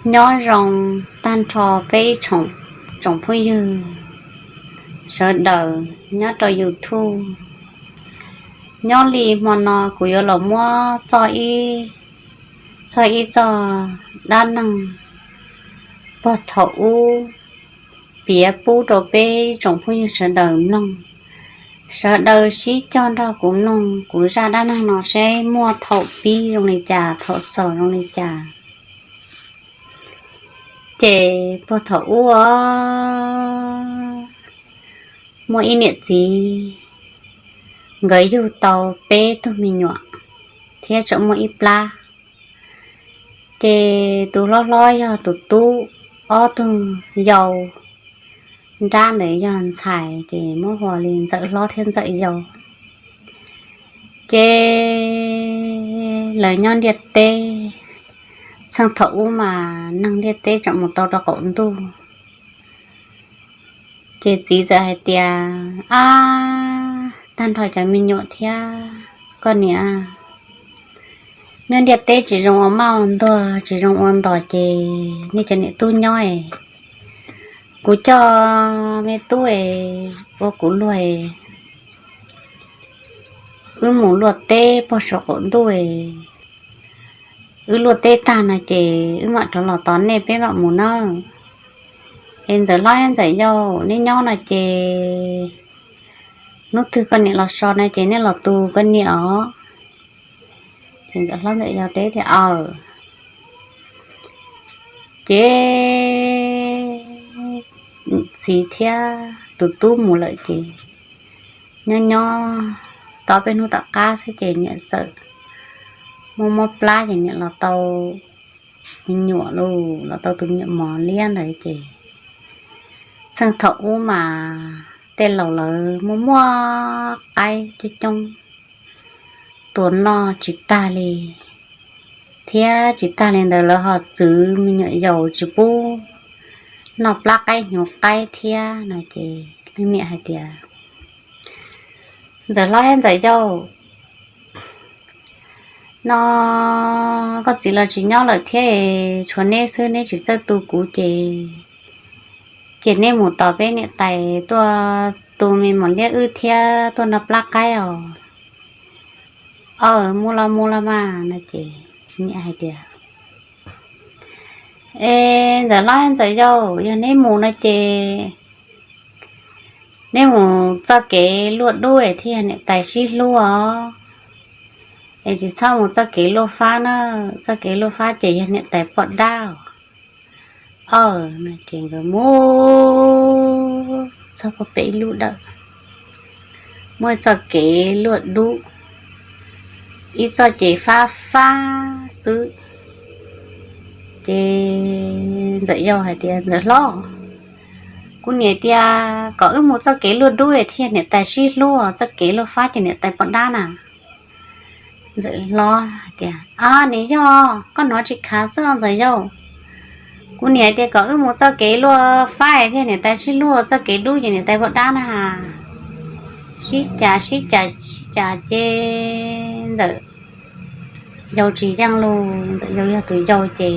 Nyob zoo tag nrho peb ib tsoom phooj ywg sawv daws nyob rau YouTube. Nyob li hmo no kuv yuav los muab txog ib, txog ib txoj dab neeg puag thaum ub piav pub rau peb ib tsoom phooj ywg sawv daws mloog. Sawv daws sib cog nrog kuv mloog kuv zaj dab neeg no seb muaj thaum pib zoo li cas, thaum xaus zoo li cas. Ces puag thaum ub, muaj ib niam txiv, nkawd yug tau peb tug me nyuam thiab tseem muaj ib plab. Ces tus hlob hlob yog tus tub, ob tug yau nrab ntawd yog ntxhais, ces muab hu li ntxawm hlob thiab ntxawm yau. Ces lawv nyob ntiaj teb, txheej thaum ub mas neeg ntiaj teb tseem mus tau rau qaum ntuj. Ces txiv txawm hais tias, Ab, tag nrho cov me nyuam thiab koj niam, nyob ntiaj teb tsis zoo ua maj ua ntuag, tsis zoo ua ntos, ces nej cov niam tub nyob es kuv coj me tub es ua kuv luag es wb mus luaj teb puag saum qaum ntuj es wb luaj teb tag no ces wb mam rov los tos nej, peb mam mus nawb. Es ntxawm hlob ntxawm yau, nej nyob no ces hnub twg koj niam los so no ces nej los tu koj niam os. Ces ntxawm hlob ntxawm yau teb tias, Aws. Ces txiv thiab tus tub mus lawm ces nyob nyob tau peb hnub tom qab xwb ces niam txawm muaj mob plab ces niam los tau me nyuam lauj, los tau tus me nyuam mos liab ntawd ces txheej thaum ub mas tej laus lawv muaj muaj qaib coob coob tua noj tsis tag li, thiab tsis tag li ntawd lawv ho txwv me nyuam yaus tsis pub noj plab qaib hnyuv qaib thiab no ces niam hais tias, Ntxawm hlob thiab ntxawm yau, no koj txiv los tsis nyob lawm thiab, tshuav neb xwb, neb tsis txawj tu kuv ces, ces neb mus tos peb niam tais tuaj tu me mos liab wb thiab tuaj noj plab qaib os. Aws, mus los mus los mas no ces niam hais tias, Es ntxawm hlob ntxawm yau, yog neb mus no ces neb mus txoj kev luaj dub es thiaj yog niam tais sib hlub os. Es tsis txhob mus txoj kev luaj fab na, txoj kev luaj fab ces yog niam tais poj dab os. Aws no ces nkawd mus txog pem ib lub dawm, muaj txoj kev luaj dub, ib txoj ces fab fab xwb. Ces ntxawm yau hais tias, Ntxawm hlob, kuv niam tias kom wb mus txoj kev luaj dub thiaj niam tais sib hlub, txoj kev luaj fab ces niam tais poj dab na. Ntxawm hlob hais tias, Aws, nws yog koj hnov tsis khav xwb ntxawm yau. Kuv niam tias kom wb mus txoj kev luaj fab thiaj niam tais sib hlub, txoj kev dub ces niam tais poj dab na. Sib cav sib cav sib cav ces ntxawm yau tsis yeej lauj, ntxawm yau yog tus yau ces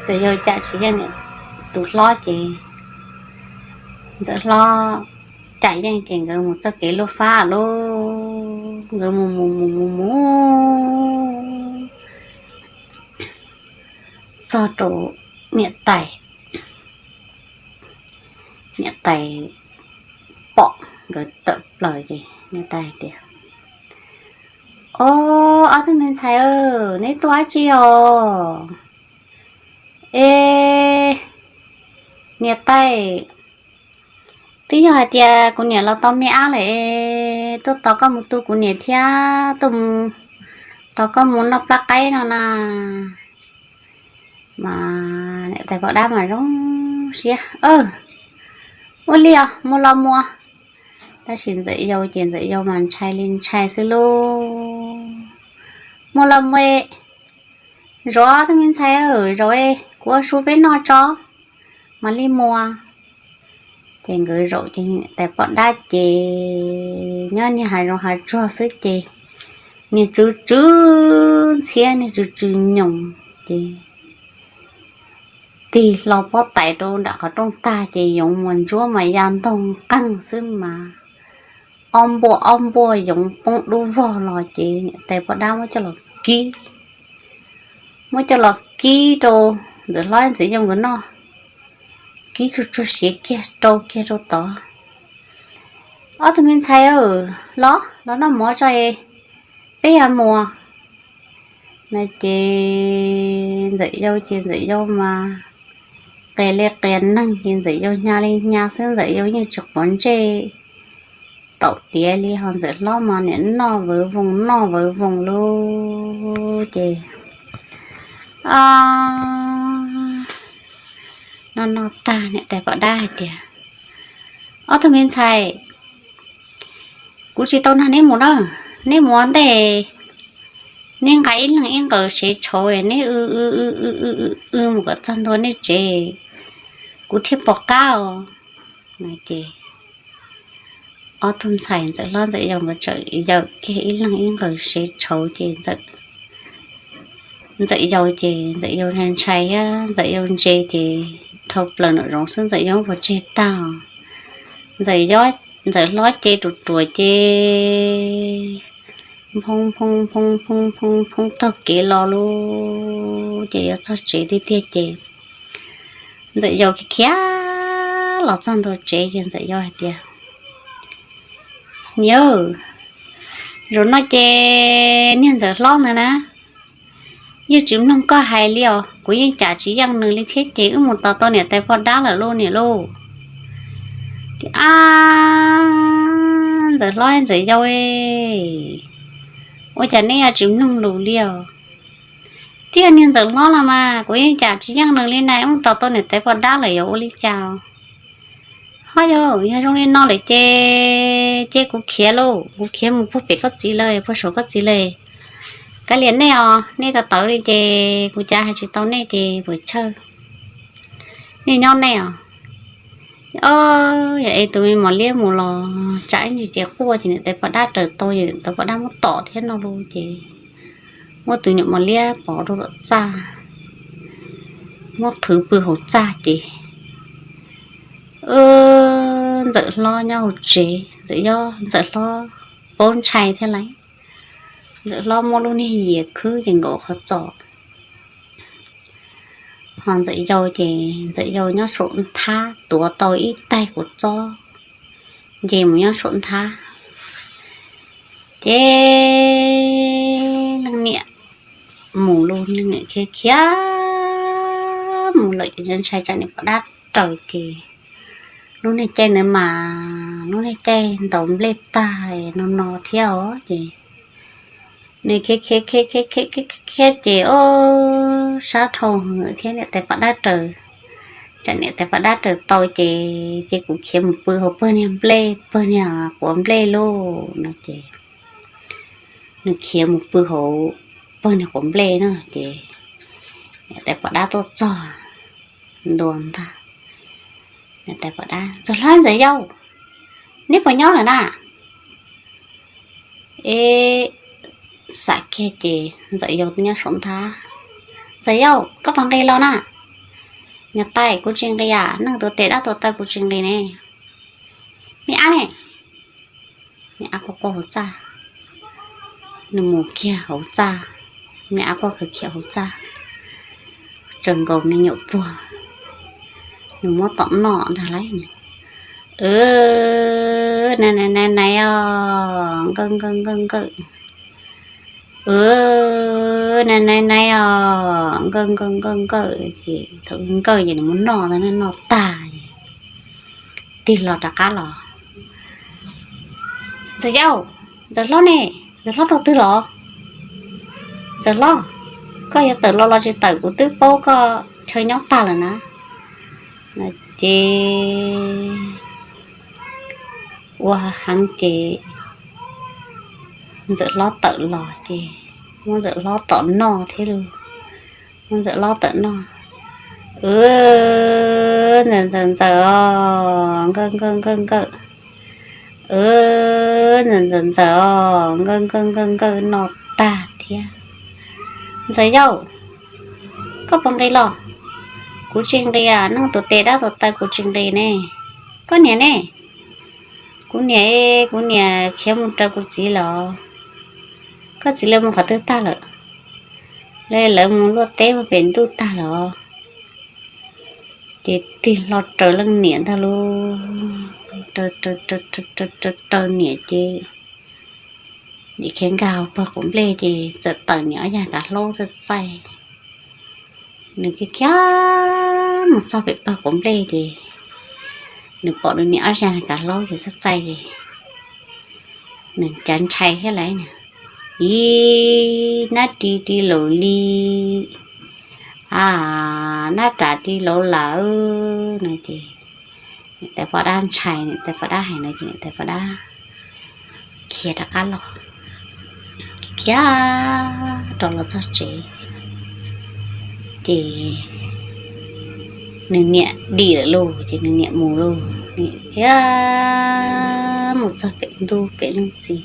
ntxawm yau cam tsis yeej tus hlob ces ntxawm hlob cam yeej ces nkawd mus txoj kev luaj fab lauj. Nkawd mus mus mus mus mus txog rau niam tais, niam tais pom nkawd tawm plaws ces niam tais tias, Ob, ob tug me ntxhais, neb tuaj dab tsi os? Es niam tais, twb yog hais tias kuv niam los tau me ab lawm es tuaj tos koj mus tu kuv niam thiab tuaj tos koj mus noj plab qaib no na. Mas niam tais poj dab mas zoo siab, Ua li os, mus los mus. Tab sis ntxawm yau ces ntxawm yau mas ntshai li ntshai xwb lauj. Mus los mus, zaum ob tug me ntxhais, zaum, kuv ua su peb noj tso, mam li mus. Ces nkawd zaum ces niam tais poj dab ces nyob niag hav zoov hav tsuag xwb ces niag tsw tsw ntxhiab, niag tsw tsw nyoos ces tig hlo pob tais rau nram qhov rooj tag ces yoov mas ntsuab mas ya ntoog qeeg xwb mas ob npuaj ob npuaj yoov poob dub vog los ces niam tais poj dab muab coj los kib, muab coj los kib rau Ntxawm Hlob Ntxawm Yau nkawd noj, kib tsuag tsuag siav kiag rau kiag rau tod. Ob tug me ntxhais, los los noj mov tso, peb yuav mus no ces Ntxawm Yau ces Ntxawm Yau mas qias li qias neeg ces Ntxawm Yau hnyav li hnyav xwb, Ntxawm Yau yeej tsis quav ntsej taum tiav li, ho Ntxawm Hlob mas niam noj vawv voos noj vawv voos lub ces noj noj tag niam tais poj dab hais tias, Ob tug me ntxhais, kuv tsis tau nrog neb mus na, neb mus ua ntej, neb nqa ib leeg ib nqaws sev tshauv, neb w w w w w mus kom txog ntua nej tsev, kuv thiaj pom qab os. Ces ob tug ntxhais Ntxawm Hlob Ntxawm Yau nkawd txawm yawm kiag ib leeg ib nqaws sev tshauv ces Ntxawm Yau ces Ntxawm Yau ntshai ntshai thiab Ntxawm Yau ntse ces dhau plaws nraum zoov xwb Ntxawm Yau pov tseg tag. Ntxawm, Ntxawm Hlob ces ruam ruam ces phoob phoob phoob phoob phoob phoob taug kev los lub ces yuav txog tsev tiag tiag ces Ntxawm Yau khiav khiav los txog ntua tsev ces Ntxawm Yau hais tias, Niam, zaum no ces niag Ntxawm Hlob ntawd na, yeej tsis mloog koj hais li os, kuv yeej cam tsis yeej nws li thiab ces wb mus tos tau niam tais poj dab lawm lauj niam lauj. Tias, Ab, Ntxawm Hlob Ntxawm Yau, ua cas neb yuav tsis mloog lus li os? Thiab niag Ntxawm Hlob los mas kuv yeej cam tsis yeej nws li na, wb mus tos tau niam tais poj dab lawm yuav ua li cas? Ho yog, yog zoo li no lawm ces, ces kuv khiav lauj, kuv khiav mus puag pem koj txiv lawm, puag saum koj txiv lawm. Kav liam nej os, nej tawv tawv li ces kuv cav hais tsis tau nej ces puas chawj, nej nyob nej os. Yog es tus me mos liab mus los tsam ib ntsis ces quaj ces niam tais poj dab raws tau, niam tais poj dab muab tom thiab no lauj ces muab tus nyuam mos liab pov rau tom txaj, muab qhwv pw hauv txaj ces Ntxawm Hlob nyob hauv tsev, Ntxawm Hlob paub ntshai thiab lauj. Ntxawm Hlob muab lub niag yias khwb ces nkaus qhov txos. Ho Ntxawm Yau ces Ntxawm Yau nyob saum nthab tuav tau ib taig kua txob nce mus nyob saum nthab. Ces leej niam mus lawm, leej niam khiav khiav mus lawm ces ntshai tsam niam poj dab raws ces lub niag caij ntawd mas lub niag caij ntaus nplej tag no no thiab os ces nws khiav khiav khiav khiav khiav khiav khiav ces ob sab dhau thiab niam tais poj dab raws, tsam niam tais poj dab raws tau ces, ces kuv khiav mus pw hauv pawg niag nplej, pawg niag quav nplej lauj no ces nws khiav mus pw hauv pawg niag quav nplej na ces niam tais poj dab tuaj txog ntua ntag. Niam tais poj dab, Ntxawm Hlob Ntxawm Yau, neb puas nyob lawm na? Eb, xam kiag ces Ntxawm Yau nyob saum nthab. Ntxawm Yau, koj puas nqis los na? Niam tais, kuv tsis nqis as, neeg tuav tes dab tuav taw kuv tsis nqis ne. Me ab ne? Me ab quaj quaj hauv txaj. Nws mus kiag hauv txaj, me ab quaj khiav khiav hauv txaj, raws nkaus me nyuam puag, nws muab tom noj ntag lauj. Nais nais nais os, nkawj nkawj nkawj nkawj. Nais nais nais os, nkawj nkawj nkawj nkawj. Ces thaum nkawj ces nws muab noj ntag, noj tag ces tig los rov qab los. Ntxawm Yau, Ntxawm Hlob ne? Ntxawm Hlob rau twg los? Ntxawm Hlob, koj yuav tawm los los tsis tawm, kuv twb paub koj chaw nyob tag lawm na. Ces ua heev ces Ntxawm Hlob tawm los ces muab Ntxawm Hlob tom noj thiab lauj. Muab Ntxawm Hlob tawm noj. Ntxawm ntxawm ntxawm os, nkawj nkawj nkawj nkawj. Ntxawm ntxawm ntxawm os, nkawj nkawj nkawj nkawj noj tag thiab. Ntxawm Yau, koj puas nqis los? Kuv Kuv tsis nqis, neeg tuav tes dab tuav taw kuv tsis nqis ne. Koj niam ne? Kuv niam, kuv niam khiav mus raws kuv txiv lawm. Koj txiv lawv mus qhov twg tag lawm? Lawv mus luaj teb ua pem ntuj tag lawm. Ces tig hlo raws leej niam ntag lauj. Raws niam ces, niam khiav nkag hauv pawg quav nplej ces txawm tawm niam ob yag kav hlaub txaij txaij. Nws khiav khiav mus txog pem pawg quav nplej ces nws pom nws niam ob yag kav hlaub ces txaij txaij ces nws cav ntshai thiab lawm. Ib nab ris ris laus li, a, nab ris ris laus lawm no ces niam tais poj dab ntshai, niam tais poj dab hais no ces niam tais poj dab khiav rov qab los, khiav rov los txog tsev ces nws niam dim lawm lauj ces nws niam mus lauj. Nws khiav mus txog pem ntuj pem leej txiv.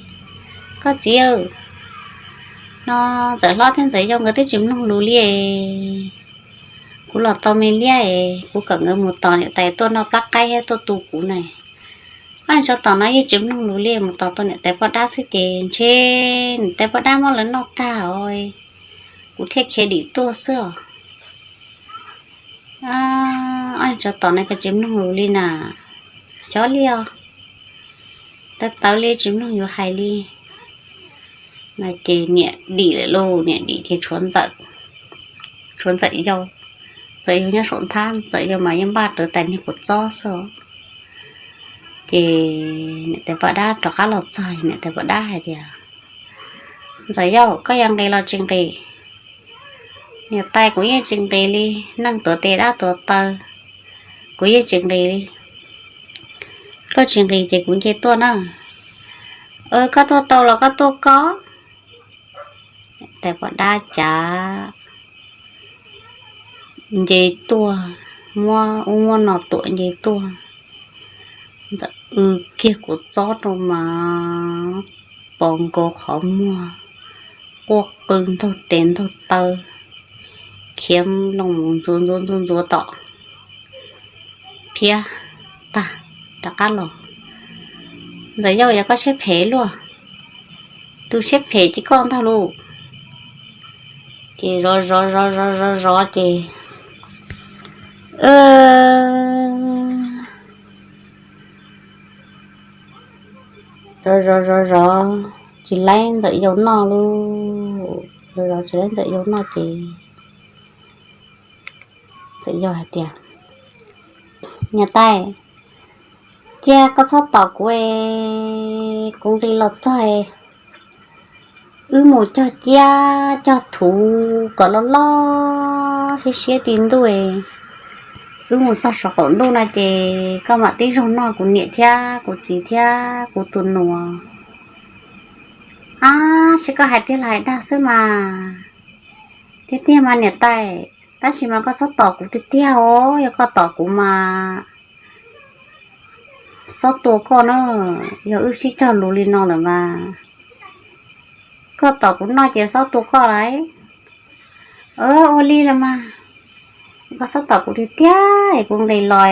Koj txiv, no Ntxawm hlob thiab Ntxawm yau nkawd twb tsis mloog lus li. Kuv los tau me liab es kuv kom nkawd mus tos niam tais tuaj noj plab qaib thiab tuaj tu kuv na. Ob niag tsov tom no yeej tsis mloog lus li, mus tos tau niam tais poj dab xwb ces ntshe niam tais poj dab muab lawv noj tag os, kuv thiaj khiav dim tuaj xwb os. Ob niag tsov tom no cas tsis mloog lus li na, xyov li os, tawv tawv li tsis mloog yus hais li. No ces niam dim lawm lauj, niam dim ces tshuav Ntxawm, tshuav Ntxawm yau, Ntxawm yau nyob saum nthab, Ntxawm yau mas yeej npaj rawv tais niag kua txob xwb. Ces niam tais poj dab rov qab los txog, niam tais poj dab hais tias, Ntxawm yau, koj yuav nqis los tsis nqis? Niam tais, kuv yeej tsis nqis li, neeg tuav tes dab tuav taw, kuv yeej tsis nqis li. Koj tsis nqis ces kuv nce tuaj na. Koj tuaj tau los koj tuaj koj. Niam tais poj dab cav nce tuaj, muab ub muab no tuam nce tuaj. Ntxawm w kiag kua txob rau mas pos nkaus qhov muag, quaj qw ntaug tes ntaug taw, khiav loo mus ntxuav ntxuav ntxuav ntxuav tom phiab tag rov qab los. Ntxawm yau, yog koj siab phem luaj, tus siab phem ces koj ntag lauj. Ces zov zov zov zov zov zov ces zov zov zov zov tsis laib Ntxawm yau noj lauj. Zov zov tsis laib Ntxawm yau noj ces Ntxawm yau hais tias, Niam tais, cia koj txhob tom kuv, kuv nqis los txog, wb mus cog ciab cog thuv kom loj loj siab siab ti ntuj, wb mus txog saum qaum ntuj no ces koj mam tib zaug noj kuv niam thiab kuv txiv thiab kuv tus nus. Ab, seb koj hais tiag los hais dag xwb mas. Tiag tiag mas niam tais, tab sis mas koj txhob tom kuv tiag tiag os, yog koj tom kuv mas xob tua koj na, yog wb sib cog lus li no lawm mas koj tom kuv noj ces xob tua koj lauj. Ua li los mas, koj txhob tom kuv tiag tiag es kuv nqis los,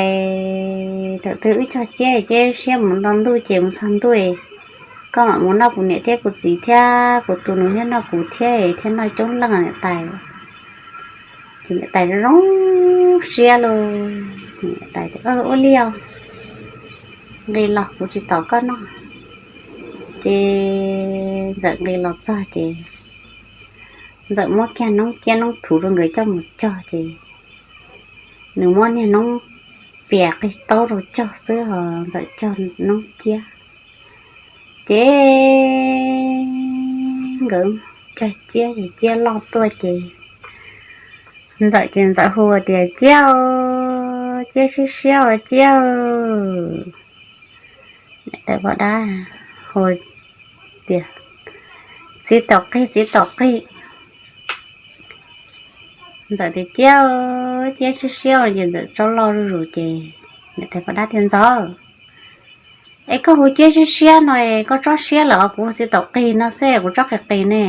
thaum twg wb cog ciab ciab siab mus nto ntuj ces mus txog ntuj, koj mam mus noj kuv niam thiab kuv txiv thiab kuv tus nus thiab noj kuv thiab thiaj noj coob leej niam tais. Ces niam tais zoo siab lauj, niam tais tias, Ua li os, nqis los kuv tsis tom koj noj. Ces Ntxawm nqis los txog ces Ntxawm muab kiag noob ciab noob thuv rau nkawd coj mus cog ces nws muab niag noob pias qig taub rau cog xwb os, Ntxawm cog noob ciab. Ces nkawd cog ciab ces ciab loj tuaj ces Ntxawm ces Ntxawm hu tias, Ciab, ciab siab siab ua ciab. Niam tais poj dab hu tias, Txiv tom qig, txiv tom qig. Ntxawm tias, Ciab, ciab siab siab ces Ntxawm tsob loj zuj zus ces niam tais poj dab tias, Ntxawm, es koj hu ciab siab siab no es koj tsob siab lawm os, kuv txiv tom qig no xwb kuv tsob qig qig ne.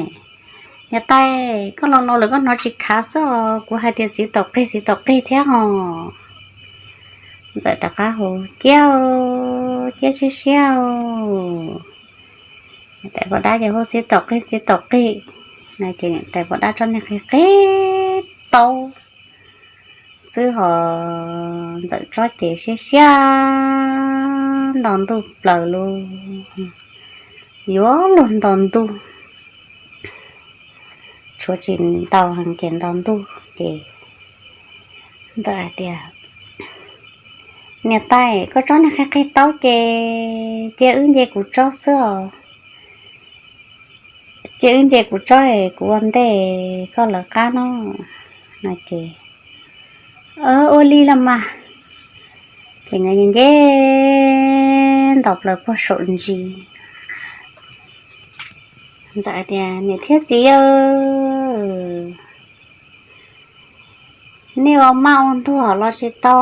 Niam tais, koj laus laus lawm koj hnov tsis khav xwb os, kuv hais tias txiv tom qig txiv tom qig thiab hos. Ntxawm rov qab hu, Ciab, ciab siab siab. Niam tais poj dab ces hu, Txiv tom qig txiv tom qig. Ces niam tais poj dab tsob niag qig qig taub xwb hos, Ntxawm tsob ces siab siab nto ntuj plaws lug, yuav luag nto ntuj, tshuav tsis ntau heev ces nto ntuj ces Ntxawm hais tias, Niam tais, koj tsob niag qig qig taub ces cia wb nce kuv tsob xwb os. Cia wb nce kuv tsob es kuv ua ntej koj lawv qab no. No ces, Ua li los mas. Ces nkawd nce nto plaws puag saum ntsis. Ntxawm tias, Niam thiab txiv, nej ua maj ua ntuag los tsis tau,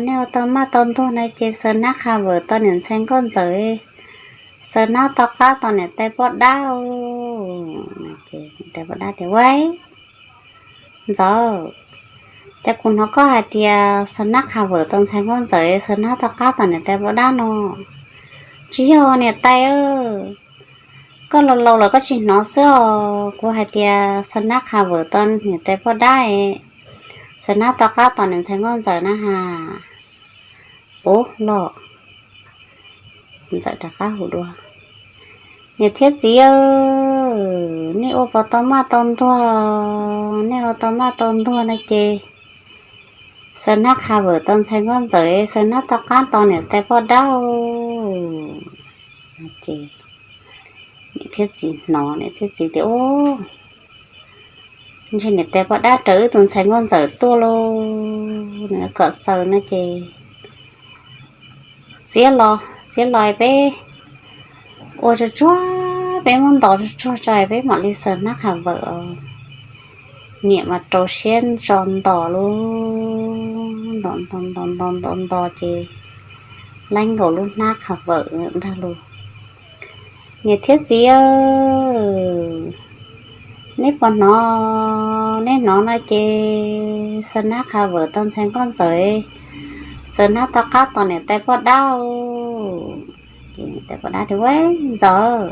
nej ua tau maj tau ntuag no ces xaws nab qha vawm tau niam ntxhais nkauj Ntxawm, xaws nab tau qab tau niam tais poj dab. Niam tais poj dab tias, Ua, Ntxawm, cas kuv hnov koj hais tias xaws nab qha vawm tau ntxhais nkauj Ntxawm, xaws nab tau qab tau niam tais poj dab no? Tsis yog niam tais, koj laus laus los koj tsis hnov xwb os. Kuv hais tias xaws nab qha vawm tau niam tais poj dab, xaws nab tau qab tau niam ntxhais nkauj Ntxawm na has. Ub los, Ntxawm rov qab hu dua, Niam thiab txiv, nej ua puas tau maj tau ntuag? Nej ua tau maj tau ntuag no ces xaws nab qha vawm tau ntxhais nkauj Ntxawm, xaws nab tau qab tau niam tais poj dab. Ces niam thiab txiv hnov, niam thiab txiv tias, Ub, ntshe niam tais poj dab raws wb tus ntxhais nkauj Ntxawm tuaj lauj, nws kom xaws no ces txiav los, txiav los peb ua tsuag tsuag, peb muab ntos tsuag tsuag tso peb mam li xaws nab qha vawm os. Niam mas rau siab ntso ntos lauj, ntos ntos ntos ntos ntos ntos ces laib nkaus lub nab qha vawm ntag lauj. Niam thiab txiv, neb puas hnov? Neb hnov no ces xaws nab qha vawm tau ntxhais nkauj Ntxawm, xaws nab tau qab tau niam tais poj dab. Ces niam tais poj dab tias, Ua, Ntxawm,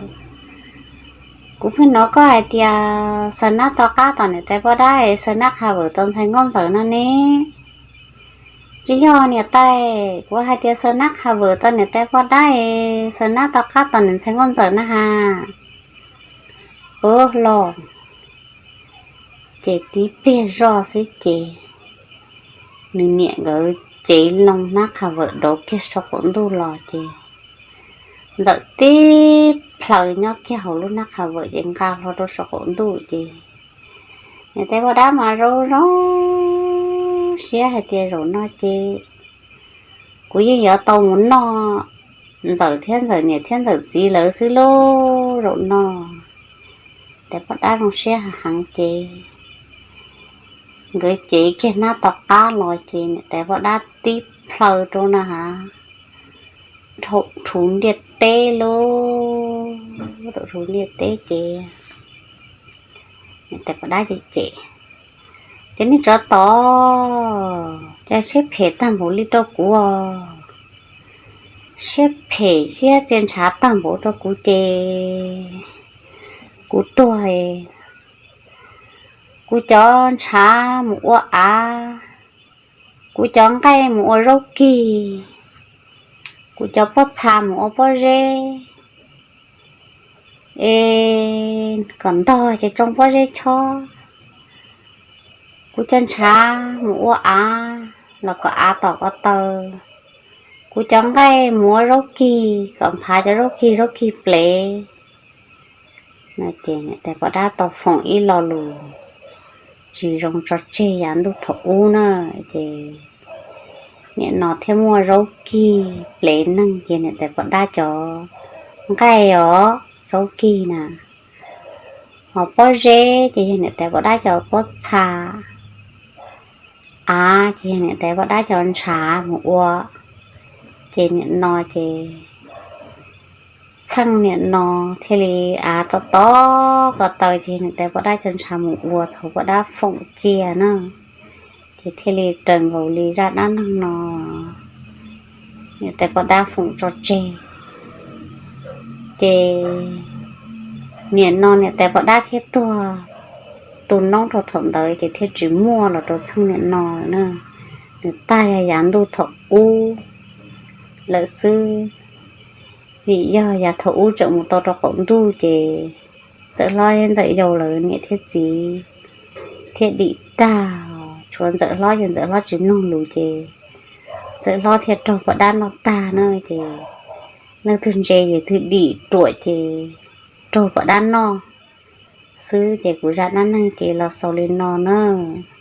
kuv pheej hnov koj hais tias xaws nab tau qab tau niam tais poj dab es xaws nab qha vawm tau ntxhais nkauj Ntxawm no ne. Tsis yog niam tais, kuv hais tias xaws nab qha vawm tau niam tais poj dab es xaws nab tau qab tau niam ntxhais nkauj Ntxawm na has. Ub los, ces tib pliag zoj xwb ces nws niam nkawd cev loo nab qha vawm dauv kiag saum qaum ntuj los ces Ntxawm tib plhaws nyob kiag hauv lub nab qha vawm ces nqa hlo rau saum qaum ntuj ces niam tais poj dab mas zoo zoo siab hais tias, Zaum no ces kuv yeej yuav tau mus noj Ntxawm thiab Ntxawm niam thiab Ntxawm txiv lawv xwb lauj zaum no. Tais poj dab zoo siab heev ces nkawd cev kiag nab tom qab los ces niam tais poj dab tib plhaws rau na has, dhau rhuv ntiaj teb lauj, dhau rhuv ntiaj teb ces niam tais poj dab ces cem, Cov niag tsov tom, cas siab phem tag npaum li rau kuv os. Siab phem siab txia ntshav tag npaum rau kuv ces kuv tuag. Kuv cov ntshav mus ua av, kuv cov nqaij mus ua zaub kig, kuv cov pob txha mus ua pob zeb, es kom ntog ces tsoo pob zeb chob. Kuv cov ntshav mus ua av los kom av tom ko taw. Kuv cov nqaij mus ua zaub kig kom nphav cov zaub kig, zaub kig plev. No ces niam tais poj dab tau foom ib lo lus tsis zoo tso tseg yav ntuj thaum ub na, ces nim no thiaj muaj zaub kig plev neeg ces niam tais poj dab cov nqaij os, zaub kig na, ho pob zeb ces yog niam tais poj dab cov pob txha, av ces yog niam tais poj dab cov ntshav mus ua, ces nim no ces Txheej niam no thiaj li av tom tom ko taw ces niam tais poj dab cov ntshav mus ua thaum poj dab foom cia na, ces thiaj li raws nkaus li zaj dab neeg no niam tais poj dab foom tso tseg. Ces niam no niam tais poj dab thiaj tuag. Tus noob rau thaum ntawd ces thiaj tsis muaj los rau Txheej niam no na. Nws tag yog yav ntuj thaum ub lawm xwb, vim yog yav thaum ub tseem mus tau rau qaum ntuj ces Ntxawm Hlob thiab Ntxawm Yau lawv niam thiab txiv thiaj dim tag. Tshuav Ntxawm Hlob ces Ntxawm Hlob tsis nug lus ces Ntxawm Hlob thiaj raug poj dab noj tag na. Ces leej twg ntse ces twg dim ruam ces raug poj dab noj xwb. Ces kuv zaj dab neeg ces los xaus li no nawb.